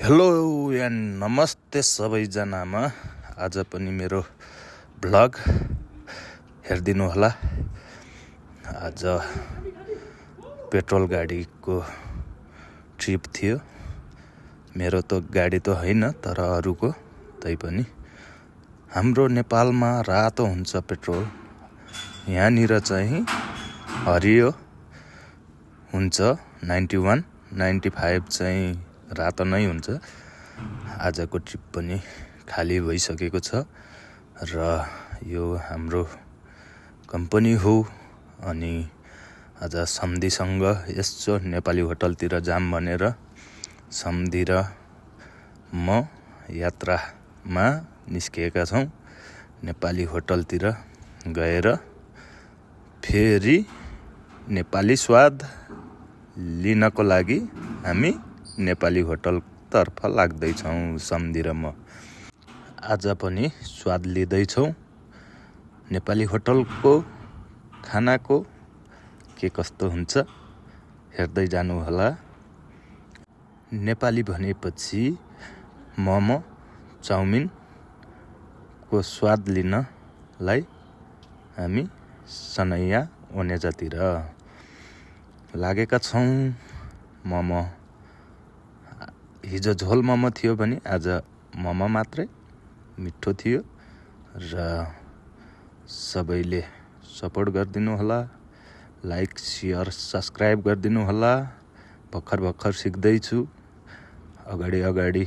Hello and नमस्ते सबैजनामा। आज पनि मेरो भ्लग हेरिदिनु होला। आज पेट्रोल गाडीको ट्रिप थियो। मेरो त गाडी त होइन, तर अरूको तैपनि। हाम्रो नेपालमा रातो हुन्छ पेट्रोल, यहाँनिर चाहिँ हरियो हुन्छ। 91, 95 चाहिँ रातो नै हुन्छ। आजको ट्रिप पनि खाली भइसकेको छ र यो हाम्रो कम्पनी हो। अनि आज सम्धीसँग यसो नेपाली होटलतिर जाम भनेर सम्धी र म यात्रामा निस्किएका छौँ। नेपाली होटलतिर गएर फेरि नेपाली स्वाद लिनको लागि हामी नेपाली होटलतर्फ लाग्दैछौँ। सम्धी र म आज पनि स्वाद लिँदैछौँ नेपाली होटलको खानाको के कस्तो हुन्छ हेर्दै जानुहोला। नेपाली भनेपछि मोमो चाउमिनको स्वाद लिनलाई हामी सनैया ओनेजातिर लागेका छौँ। मोमो हिजो झोल मोमो थियो भने आज मोमो मात्रै मिठो थियो र सबैले सपोर्ट गरिदिनु होला। लाइक सेयर सब्सक्राइब गरिदिनु होला। भर्खर सिक्दैछु, अगाडि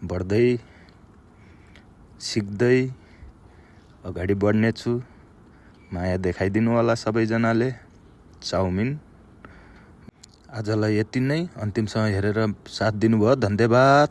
बढ्दै सिक्दै अगाडि बढ्नेछु। माया देखाइदिनु होला सबैजनाले। चाउमिन आजलाई यति नै। अन्तिमसम्म हेरेर साथ दिनुभयो, धन्यवाद।